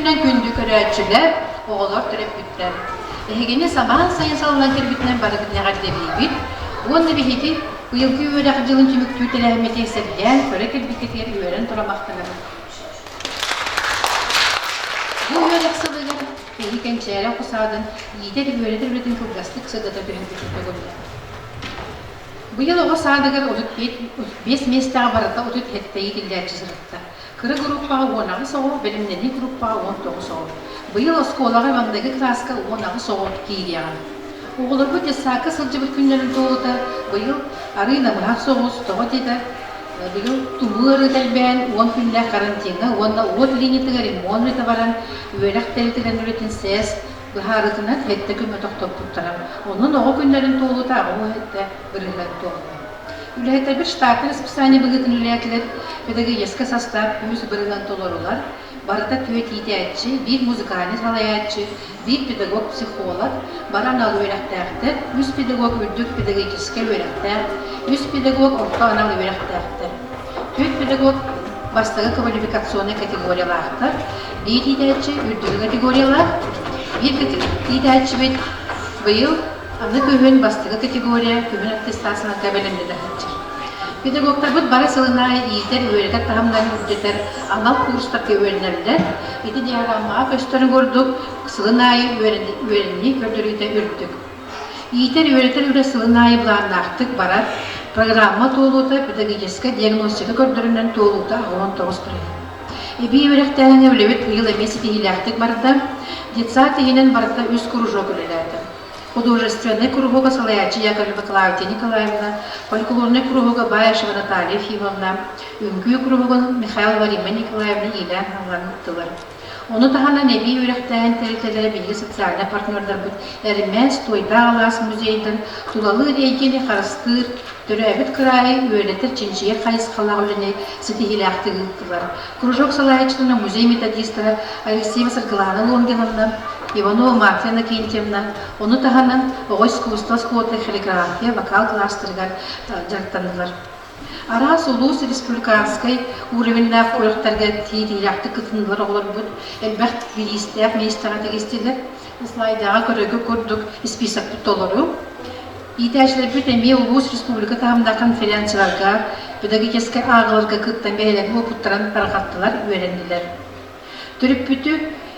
күнүнэн күндү көрөөччүлэр, оҕолор, төрөппүттэр! Эһигини самаан сайын салаллан кэлбитинэн барыгытын эҕэрдэлиибит уонна биһиги быйылгы үөрэх дьылын түмүктүүр тэрээһиммитин сэргээн көрө кэлбиккитигэр үөрэн туран махтанабыт. Бу үөрэх сылыгар киһи кэнчээри оҕо саадын иитэр-үөрэтэр үлэтин кылгастык сырдата түһэрбитин көҥүллээх. Быйыл оҕо саадыгар 35 миэстэҕэ барыта 37 иитиллээччи сырытта. Кыра группаҕа 18 оҕо, бэлэмнэнии группаҕа 19 оҕо. Быйыл оскуолаҕа маҥнайгы кылааска 18 оҕо киириэҕэ. Оҕолорбут детсадка сылдьыбыт күннэрин туолута быйыл арыы намыһах соҕус, тоҕо диэтэ быйыл тумуу ыарыыта элбээн, уон күннээх карантиҥҥа уонна уот линиятыгар ремонт үлэтэ баран, үөрэх тэрилтэлэрин үлэтин СЭС быһаарыытынан сэттэ күҥҥэ тохтоппуттара. Онон оҕо күннэрин туолуута 87 бырыһыан туолла. Үлэһиттэрбит штатнай расписание быһыытын үлэлээтилэр, педагогическай састаап үс бырыһыан толорулар, барыта түөрт иитээччи, биир музыкальнай салайааччы, биир педагог-психолог, бары анал үөрэхтээхтэр, үс педагог үрдүк педагогическай үөрэхтээх, үс педагог орто анал үөрэхтээхтэр. Түөрт педагог бастакы квалификационнай категориялаахтар, биир иитээччи үрдүкү категориялаах, биир иитээччибит быйыл аны күһүн бастакы категория күһүн аттестацияларга бэлэмнэнэ сылдьар. Педагогтарбыт бары сылын аайы иитэр, үөрэтэр таһымнарын үрдэтэр анал курстарга үөрэнэллэр. Ити диаграммаҕа көстөрүн курдук, сылын аайы үөрэнии көрдөрүүтэ үрдүк. Иитэр-үөрэтэр үлэ сылын аайы былааннаахтык барар, программа туолуута педагогическай диагностика көрдөрүнэн туолуута 19 бырыһыан. Эбии үөрэхтээһиҥҥэ үлэбит быйыл эмиэ ситиһиилээхтик барда. Детсад иһинэн барыта үс кружок үлэлээтэ. Художественнай куруһуога салайааччы Яковлева Клавдия Николаевна, фольклорнай куруһуога Баишева Наталья Ефимовна, үҥкүү куруһугун Михайлова Римма Николаевна иилээн-аҕалан ыыттылар. Ону таһынан эбии үөрэхтээһин тэрилтэлэрэ биһиги социальнай партнердарбыт Эрмээс, Туойдаах алаас музейдар тулалыыр эйгэни харыстыыр, төрөөбүт кыраайы үөрэтэр чинчийэр хайысхалаах үлэни ситиһиилээхтик ыыттылар. Кружок салайааччытынан музей методистара Алексеева Саргылаана Лонгиновна, Иванова Марфа Иннокентьевна, ону таһынан оҕо искусство оскуолата хореография, вокал кылаастарыгар дьарыктаннылар. Араас улуус республиканскай уровеннаах күрэхтэргэ тиийиилээхтик кытыннылар оҕолорбут элбэх бириистээх миэстэҕэ тигистилэр. Слайдаҕа көрөргө курдук исписэкпит толору. Иитээччилэрбит эмиэ улуус республика таһымнаах конференцияларга, педагогическай ааҕыыларга кыттан бэйэлэрин уопуттарын тарҕаттылар, үөрэннилэр. Төрөппүтү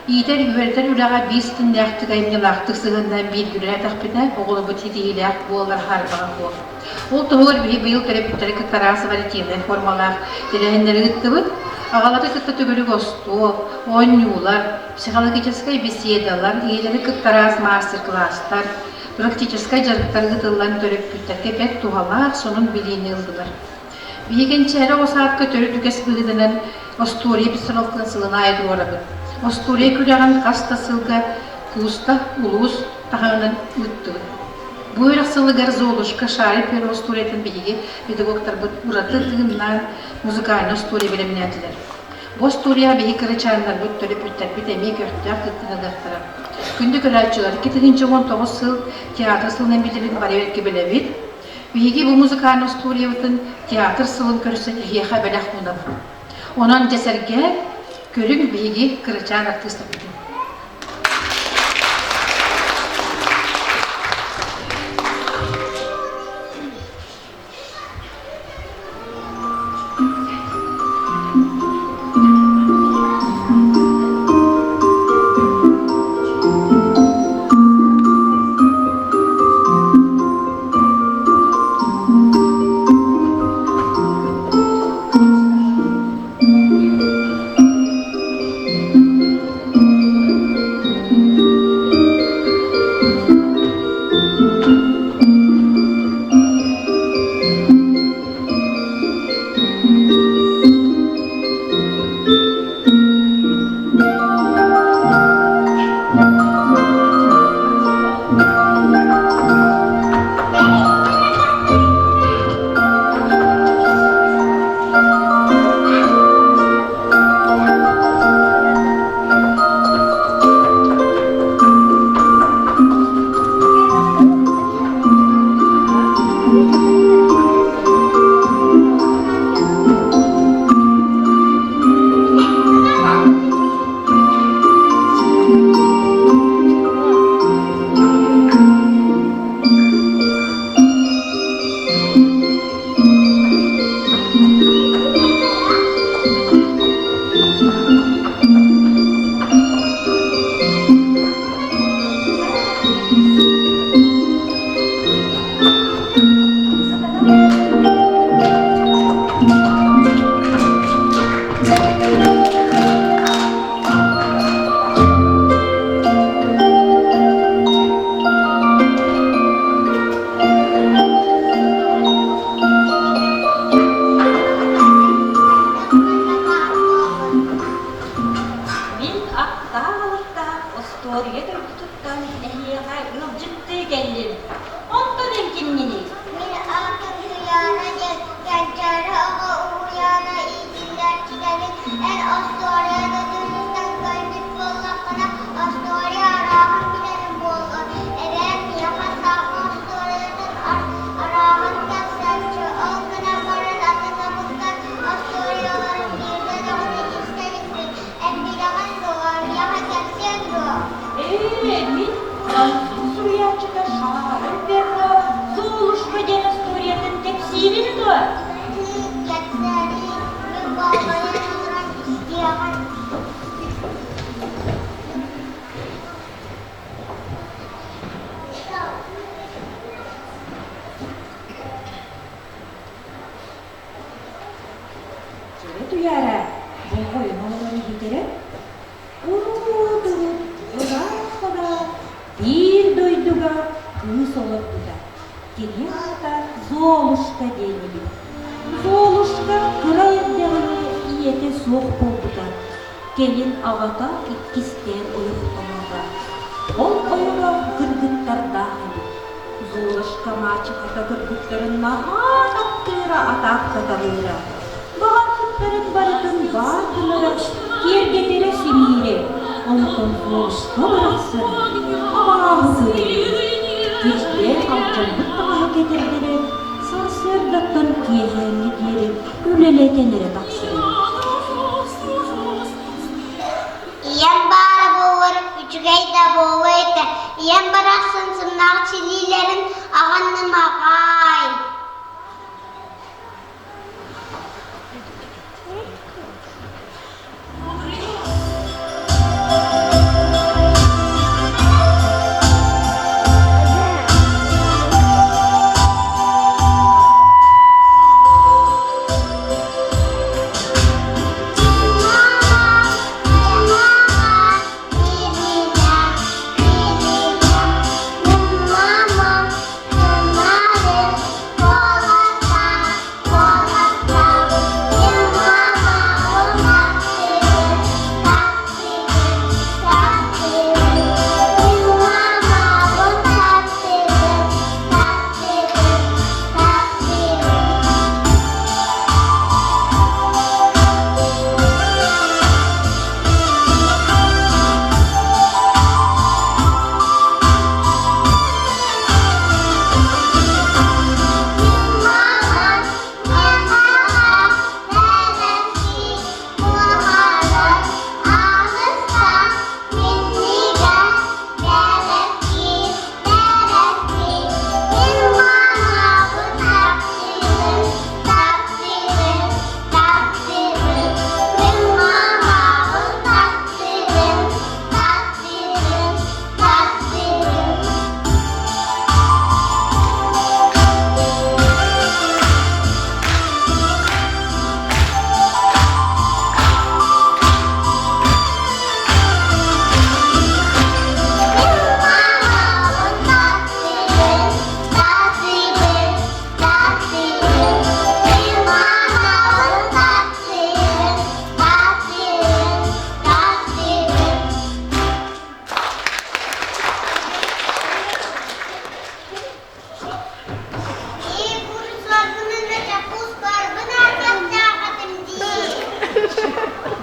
иитэр-үөрэтэр үлэҕэ биир ситимнээхтик, айымньылаахтык сыһыаннаан бииргэ үлэлээтэхпинэ, оҕолорбут ситиһиилээх буолар хаарбаҕа суох. Ол туһугар биһи быйыл төрөппүттэри кытта араас вариативнай формалаах тэрээһиннэри ыыттыбыт. Аҕалары кытта төгүрүк остуол, оонньуулар, психологическай беседалар, ийэлэри кытта араас мастер-класстар, практическай дьарыктар ыытыллан төрөппүттэргэ бэрт туһалаах сонун билиини ыллылар. Биһиги Кэнчээри оҕо саадка төрүт үгэс быһыытынан остуоруйа постановкатын сылын аайы туруорабыт. Остуоруйа күрэҕин хас да сылга кууста улуус таһымынан ыыттыбыт. Бу үөрэх сылыгар Золушка, Шарик первой остуоруйатын биһиги педагогтарбыт ураты тыыннаан музыкальнай остуоруйа бэлэмнээтилэр. Бу остуоруйаҕа биһиги кырачааннарбыт, төрөппүттэрбит эмиэ көхтөөх кыттыыны ылыахтара. Күндү көрөөччүлэр, 2019 сыл театр сылынан биллэрин бары бэркэ билэбит. Биһиги бу музыкальнай остуоруйабытын театр сылын көрсөн эһиэхэ бэлэх уунабыт. Онон дьэ сэргээ, көрүҥ биһиги кырачаан артыыстарбытын. Бүгүн мин француз суруйааччыта Шарль Перро Золушка диэн остуоруйатын кэпсиибин дуо? Кэпсээри, мин болҕойон олорон истиэҕим. Дьөрү Туйаара болҕойон олорон иһитэрэ Урут-урут ыраах-ыраах биир дойдуга кыыс олорбута. Кини аата Золушка диэн эбит. Золушка кыра эрдэҕинэ ийэтэ суох буолбута. Кэлин аҕата иккистээн ойохтоммута. Ол ойоҕо кыргыттардаах эбит. Золушка маачыхата кыргыттарын наһаа таптыыра, атаахтаталыыра. Баҕарбыттарын барытын баар гынара, киэргэтэрэ симиирэ, онтон Золушка барахсан абааһы көрөрө. Кирдээх алдьаммыт таҥаһы кэтэрдэрэ, сарсыардаттан киэһээҥҥи диэри үлэлэтэн эрэ тахсара. Ийэм баара буоллар үчүгэй да буолуо этэ. Ийэм барахсан сымнаах чилиилэрин аҕынным аҕай.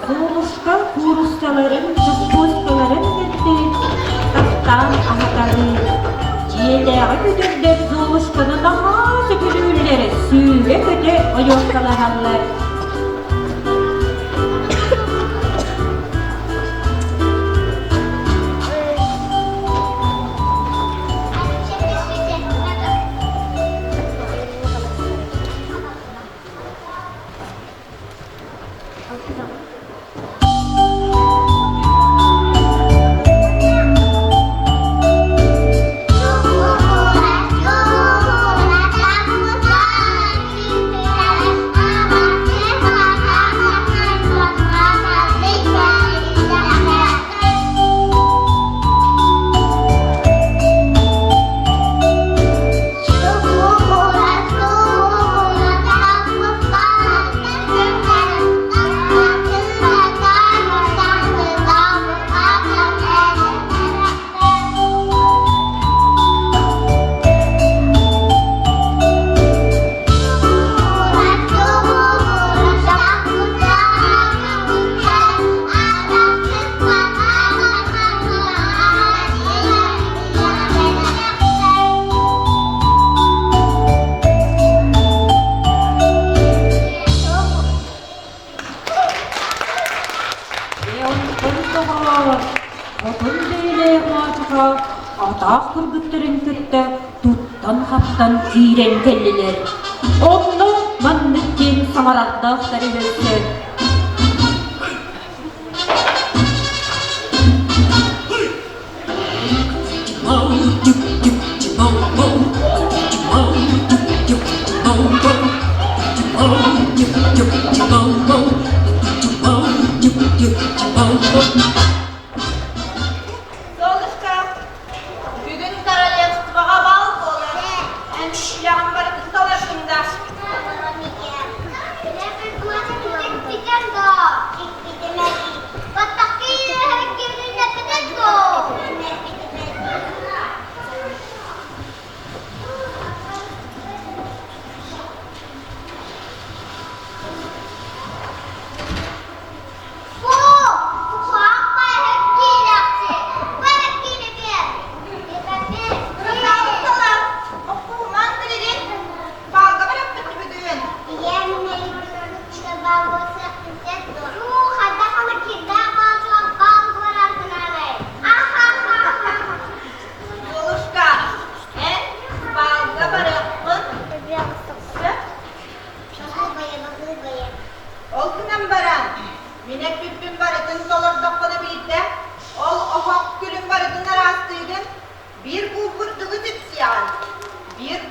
Золушка кууруссаларын, чоппуоскаларын кэлтэй таптаан аһаталыыр. Дьиэтээҕи көтөрдөр Золушканы наһаа сөбүлүүллэр, сүүрэ-көтө ойуоккалаһаллар. Дьэ, онтон доҕоор, Хотун бэйэлээх Маачаха атаах кыргыттарын кытта туттан-хаптан киирэн кэллилэр. Онно маннык диэн саҥарардаахтар өссө. Солнышко, бүгүн королевствоҕа бал буолар. Эн үлэҕин барытын толордуҥ да? Окууман билигин баалга бараппыт бүгүн. Золушка, эн баалга барыаххын сөп? Ол гынан баран, мин эппиппин барытын толордоххуна биирдэ, ол оһох күлүн барытын араастыыгын, биир куул бурдугу типсиэҕин, биир,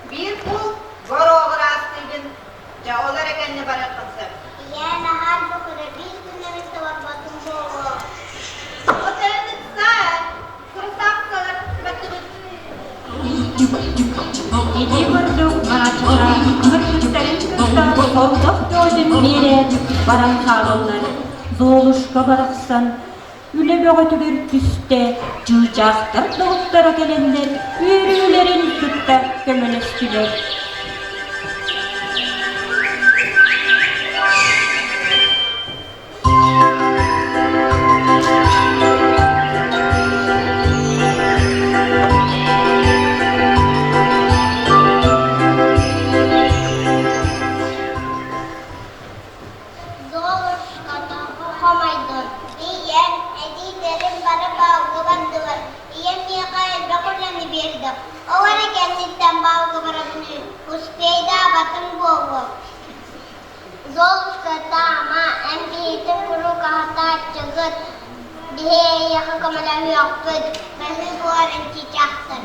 биир куул горуоҕу ыраастыыгын, дьэ ол эрэ кэннэ барыаххын сөп. Ийээ, наһаа букура биир күн эмит толорботум буолуо. От эн ыксаа, курусааккалар бардыбыт. Ити курдук Маачаха кыргыттарын кытта сордох бөҕөтүн биэрээт баран хаалаллар. Золушка барахсан үлэ бөҕөтүгэр түстэ, чыычаахтар доҕотторо кэлэннэр үөрүүлэрин кытта көмөлөстүлэр. Золушка тоҕо хомойдун? Ийэм, эдьиийдэрим бары баалга бардылар. Ийэм миэхэ элбэх үлэни биэрдэ. Ол эрэ кэнниттэн баалга барабын үһү. Успейдаабатым буолуо. Золушка, таама, эн биһиги куруук аһатааччыгыт, биһи эйиэхэ көмөлөһүөхпүт, баһыы буоларын чычахтар.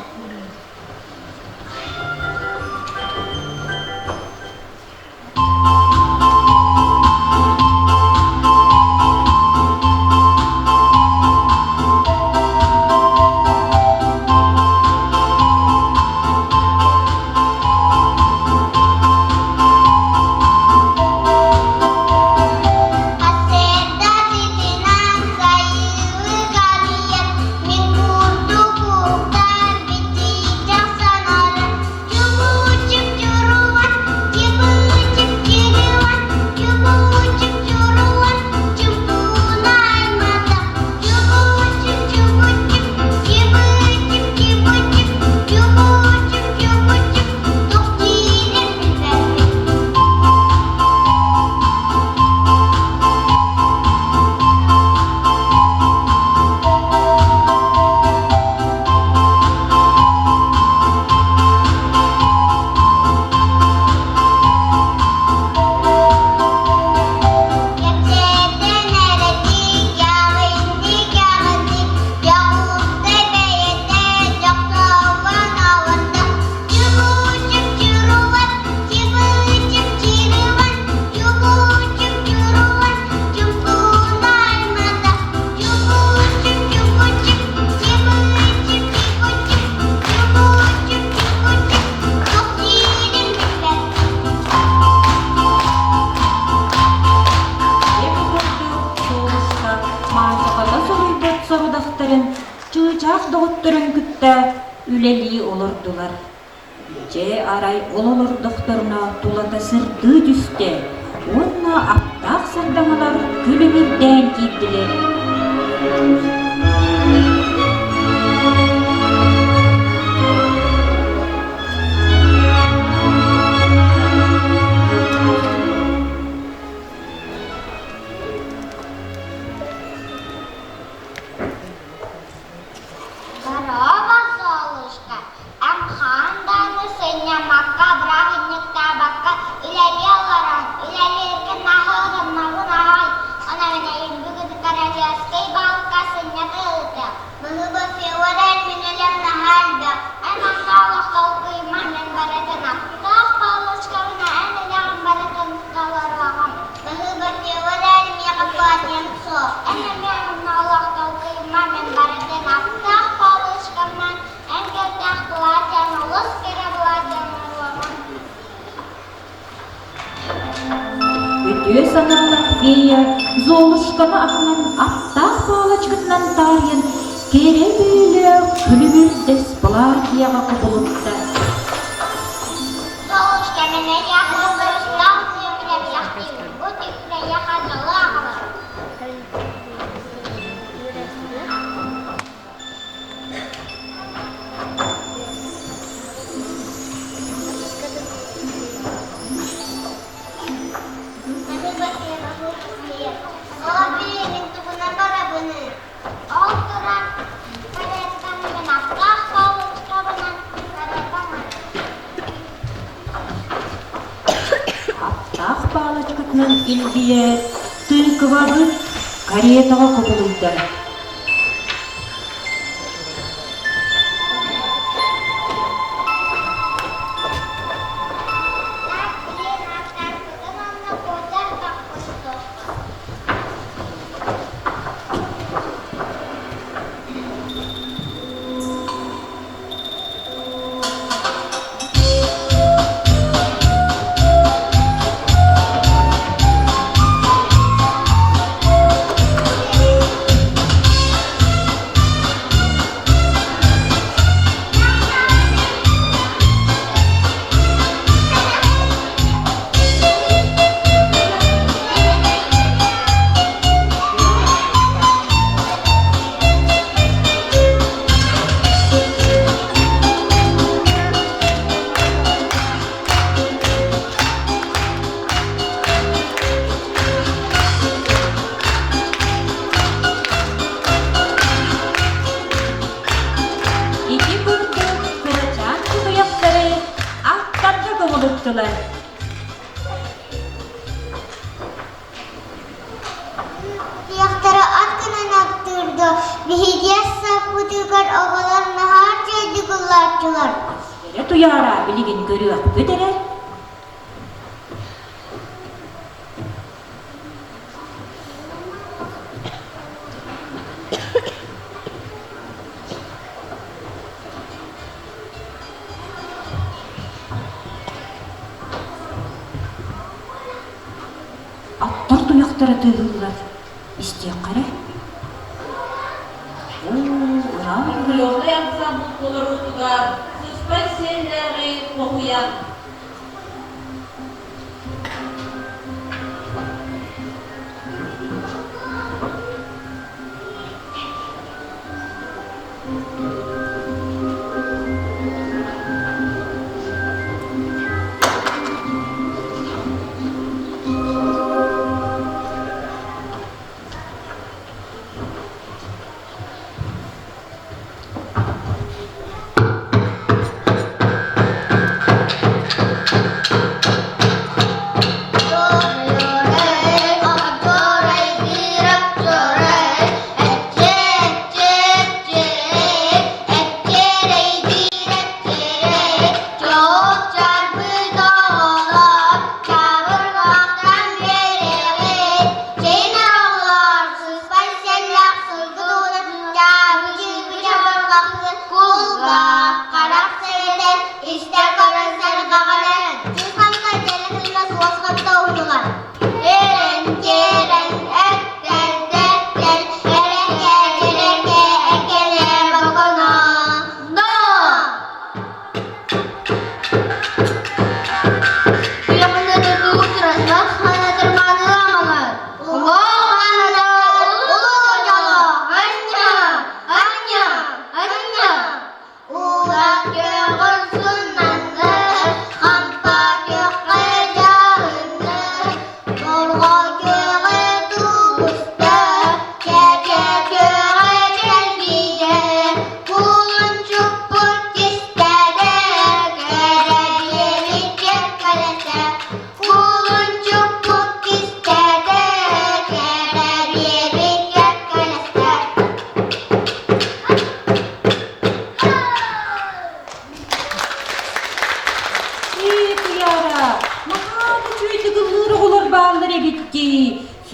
Сарсыарда сытынан сайылык арыйан, мин курдук уһуктар битиитэх санаара Чубу-чуп-чуруан, чубу-чуп-чуруан, чубу-чуп-чуруан, чумпуна аймата, чубу-чуп-чубу-чуп, чубу-чуп-чубу-чуп, чубу-чуп-чубу-чуп, туох диирин билбэппин. Кэпсээтэн эрэтик, яҕынник-яҕынник, дьоҕурда бэйэтэ дьохсоҕон оҕото Чубу-чуп-чуруан, чубу-чуп-чуруан, чубу-чуп-чуруан, чумпуна аймата, чубу-чуп-чубу-чуп, чубу-чуп-чубу-чуп, чубу-чуп-чубу-чуп, туох диирин билбэппин. Дьэ бу курдук Золушка Маачахата суруйбут сорудахтарын чыычаах доҕотторун кытта үлэлии олордулар. Дьэ арай ол олордохторуна тулата сырдыы түстэ уонна аптаах сардаҥалар күлүмүрдээн киирдилэр. Эн эмиэ онно олох толкуйума, мин барытын аптаах палочкамнан эн кэлтээх платьян олус кэрэ платьян оҥоруоҕум. Үтүө санаалаах фея Золушканы аһынан аптаах палочкатынан таарыйан кэрэ бэйэлээх күлүмүрдэс платьеҕа кубулутта. Золушка мин эйиэхэ барыстаах күөммүн эбиэхтиибин, бу түкүр эйиэхэ дьолу аҕалар. Ол билигин тугунан барабыный? Ол туран каретам мин аттаах палочкабынан каретам Аттаах палочкатынан илгийэ тыквабыт каретаҕа кубулуйда. Ити курдук кырачаан кутуйахтары аттарга кубулуттулар. Кутуйахтары ат гынан аттыыр дуо, биһиги саппытыгар оҕолор наһаа үчүгэйдик ыллааччылар. Эрэ Туйаара билигин көрүөхпүт эрэ. Аттар туйахтара тыаһыыллар, истиэххэ эрэ. Оо, ыраах Фольклорнай ансамбл толоруутугар сыспай сиэллээҕи хоһуйан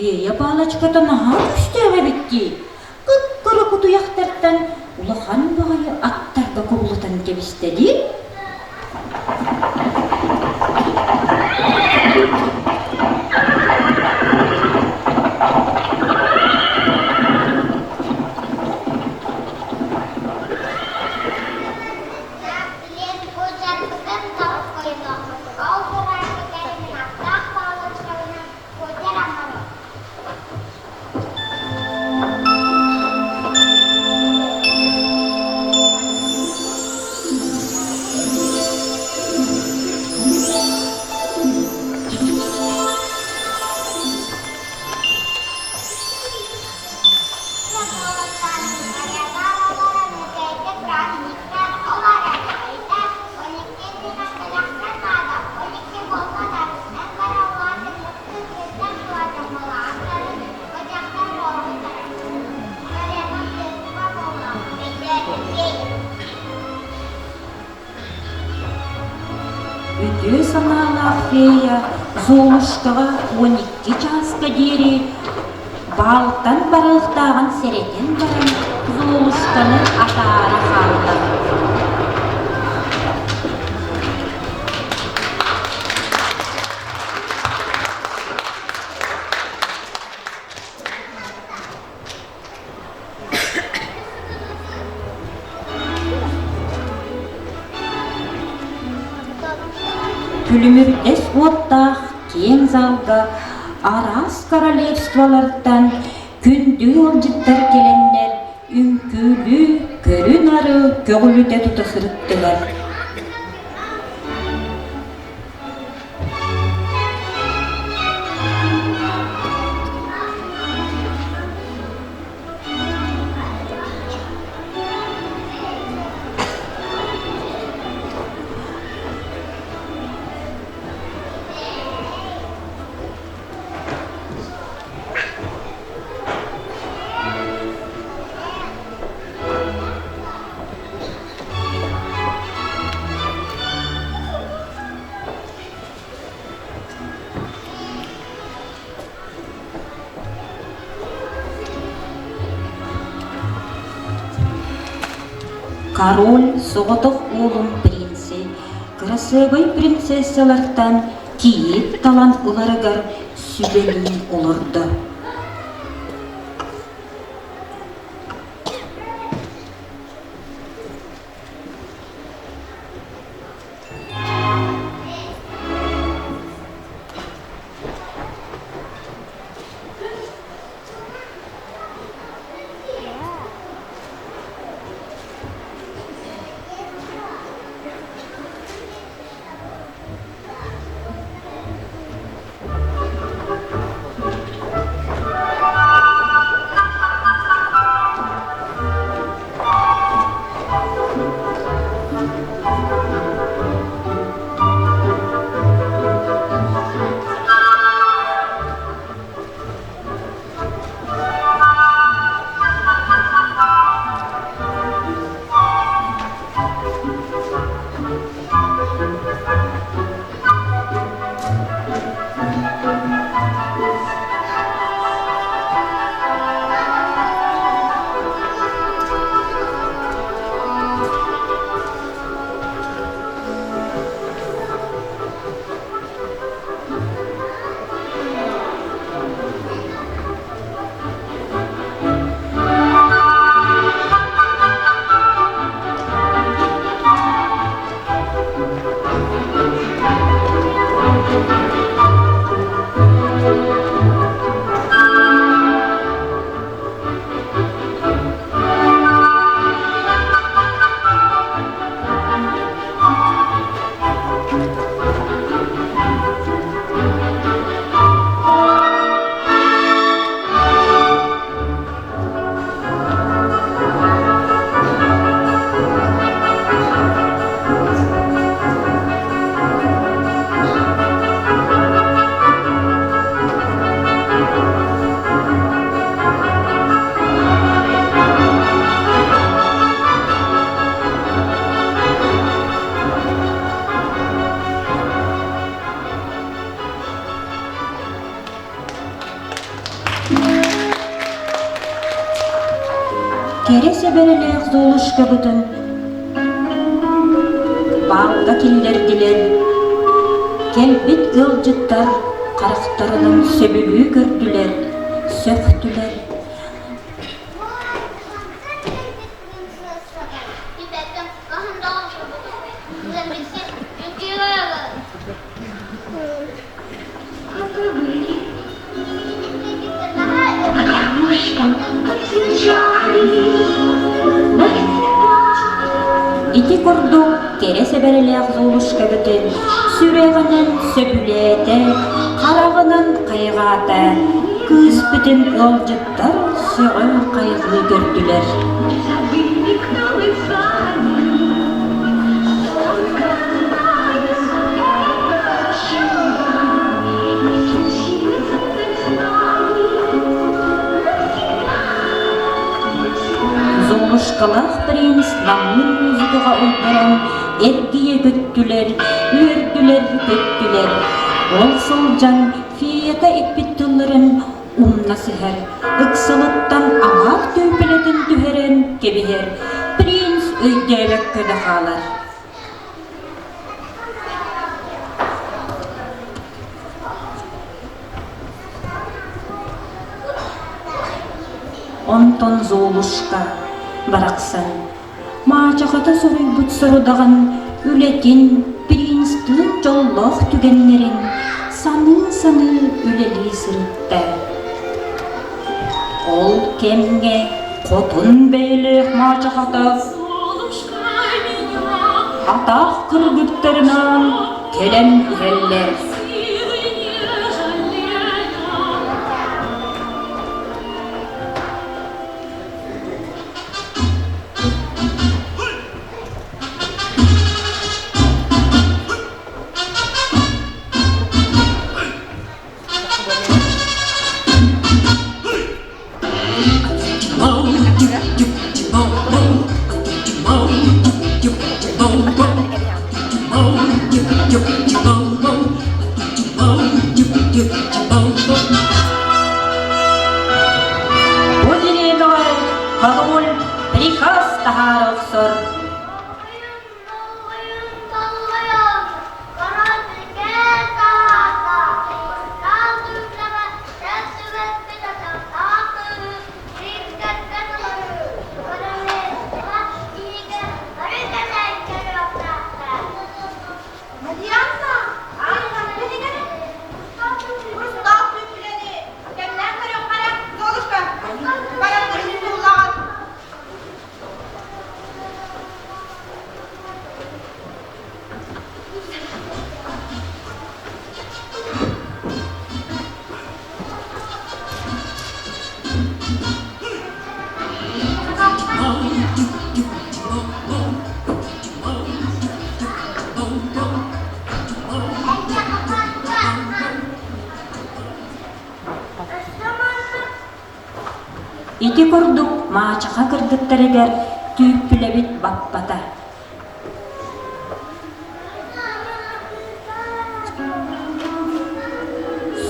Фея палочката наһаа күүстээх эбит дии, кып-кыра кутуйахтартан улахан баҕайы аттарга кубулутан кэбистэ дии. Үтүө санаалаах фея Золушкаҕа 12 чааска диэри баалтан барыахтааҕын сэрэтэн баран Золушканы атаара хаалла. Күлүмүрдэс уоттаах киэҥ залга араас королевстволартан күндү ыалдьыттар кэлэннэр үҥкүүлүү, көрү-нары көҕүлүтэ тута сырыттылар. Король соҕотох уолун принци кырасыабай принцессалартан кийиит талан ыларыгар сүбэлии олордо. Кэрэ сэбэрэлээх Золушкабытын баалга киллэрдилэр, кэлбит ыалдьыттар харахтарынан сөбүлүү көрдүлэр, сөхтүлэр. Ити курдук кэрэ сэбэрэлээх Золушкабытын сүрэҕинэн сөбүлээтэ, хараҕынан хайҕаата, кыыспытын ыалдьыттар сөҕө хайҕыы көрдүлэр. Золушкалаах принц намыын музыкаҕа уйдаран эргийэ көттүлэр, үөрдүлэр-көттүлэр. Ол сылдьан феята иппит тылларын умна сыһар, ыксалыттан аҥаар түүпүлэтин түһэрэн кэбиһэр, принц өйдөөбөккө да хаалар. Онтон Золушка барахсан маачахата суруйбут сорудаҕын үлэтин, принцтыын дьоллоох түгэннэрин саныы-саныы үлэлии сырытта. Ол кэмҥэ хотун бэйэлээх маачахата атах кыргыттарынаан кэлэн иһэллэр. Бу деревьяҕа пароль приказ таһаара охсор. Ити курдук маачаха кыргыттарыгар түүппүлэбит баппата.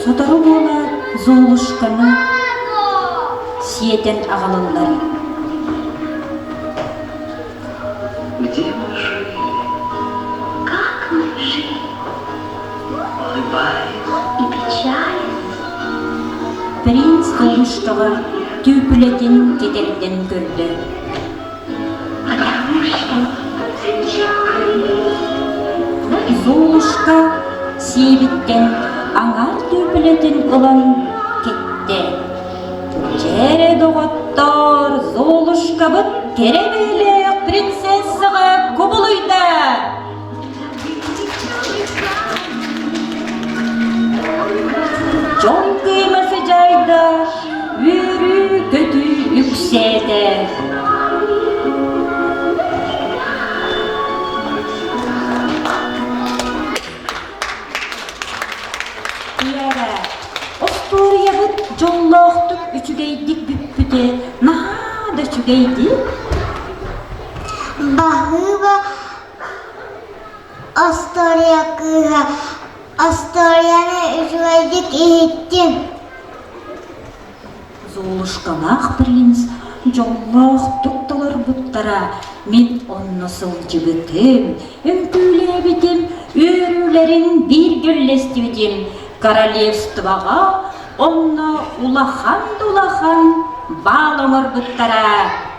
Сотору буолаат Золушканы сиэтэн аҕалаллар. Где мы жили? Как мы жили? Улыбаясь и печалясь. Принц Золушкаҕа түүпүлэтин кэтэрдэн көрдө. Потому что Золушка сиэбиттэн аҥаар түүпүлэтин ылан кэттэ. Дьэ доҕоттоор, Золушкабыт кэрэ бэйэлээх принцессаҕа кубулуйда! Дьон кыыма сыдьаайда, үөрүү-көтүү үксээтэ. Туйаара, остуоруйабыт дьоллоохтук үчүгэйдик бүппүтэ наһаа да үчүгэй дии. Баһыыба Остуоруйа кыыһа остуоруйаны үчүгэйдик иһиттим. Золушкалаах принц дьоллоохтук толорбуттара, мин онно сылдьыбытым, үҥкүүлээбитим, үөрүүлэрин бииргэ үллэстибитим, королевствоҕа онно улахан да улахан баал оҥорбуттара.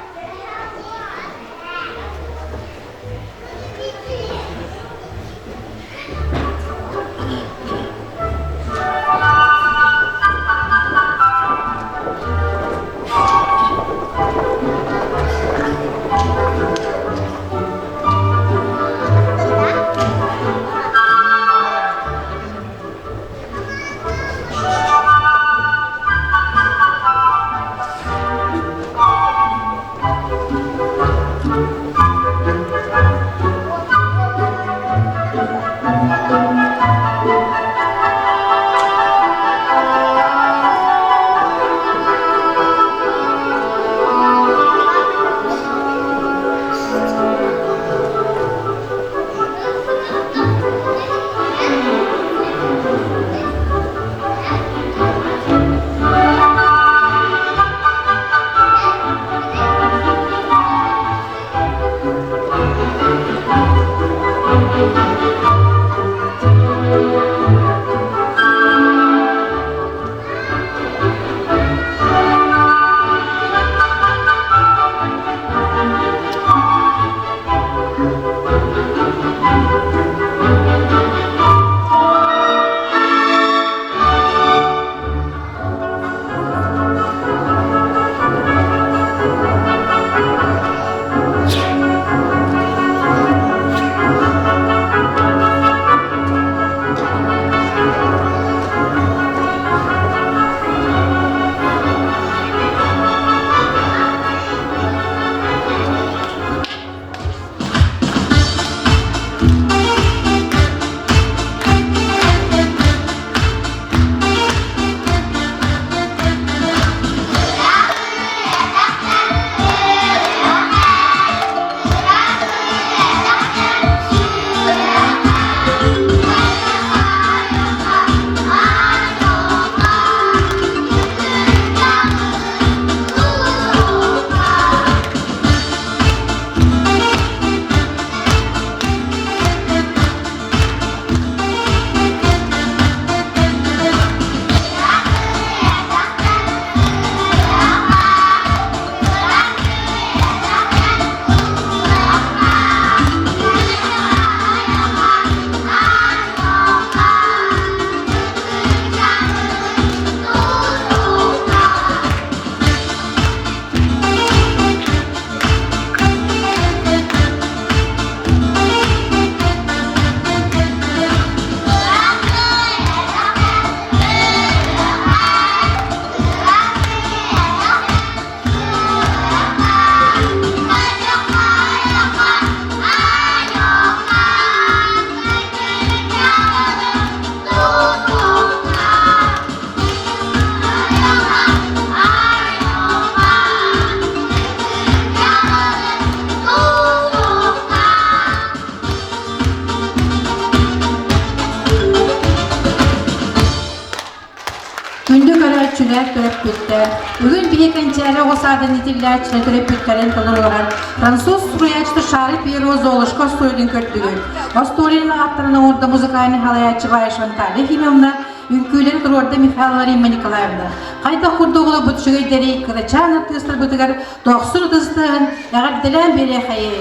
Күндү көрөөччүлэр, төрөппүттэр, бүгүн биһи Кэнчээри оҕо саадын иитиллээччилэр төрөппүттэрин толоруоран француз суруйааччыта Шарль Пьеро Золушка остуоруйатын көрдүгүт. Остуоруйаны ааттарын оҥордо музыкальнай халайааччы Баишева Наталья Ефимовна, үҥкүүлэри туруорда Михайлова Римма Николаевна. Хайдах курдук олорбут үчүгэйдэри кырачаан артыыстарбытыгар дохсун ытыстыһын эҕэрдэлээн биэриэхэйи.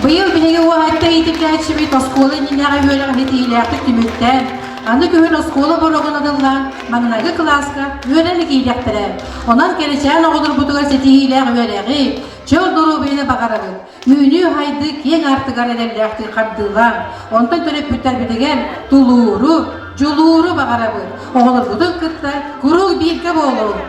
Быйыл биһиги уоһайта иитиллээччибит оскуола иннинээҕи үөрэҕин ситиһиилээхтик түмүктээн, аны күһүн оскуола боруогун атыллаан маҥнайгы кылааска үөрэнэ киириэхтэрэ. Онон кэрэчээн оҕолорбутугар ситиһиилээх үөрэҕи, чөл доруобуйаны баҕарабыт. Үүнүү-сайдыы киэҥ аартыгар эрэллээхтик хардыылаан, онтон төрөппүттэрбитигэр тулууру, дьулууру баҕарабыт. Оҕолорбутун кытта куруук бииргэ буолуҥ!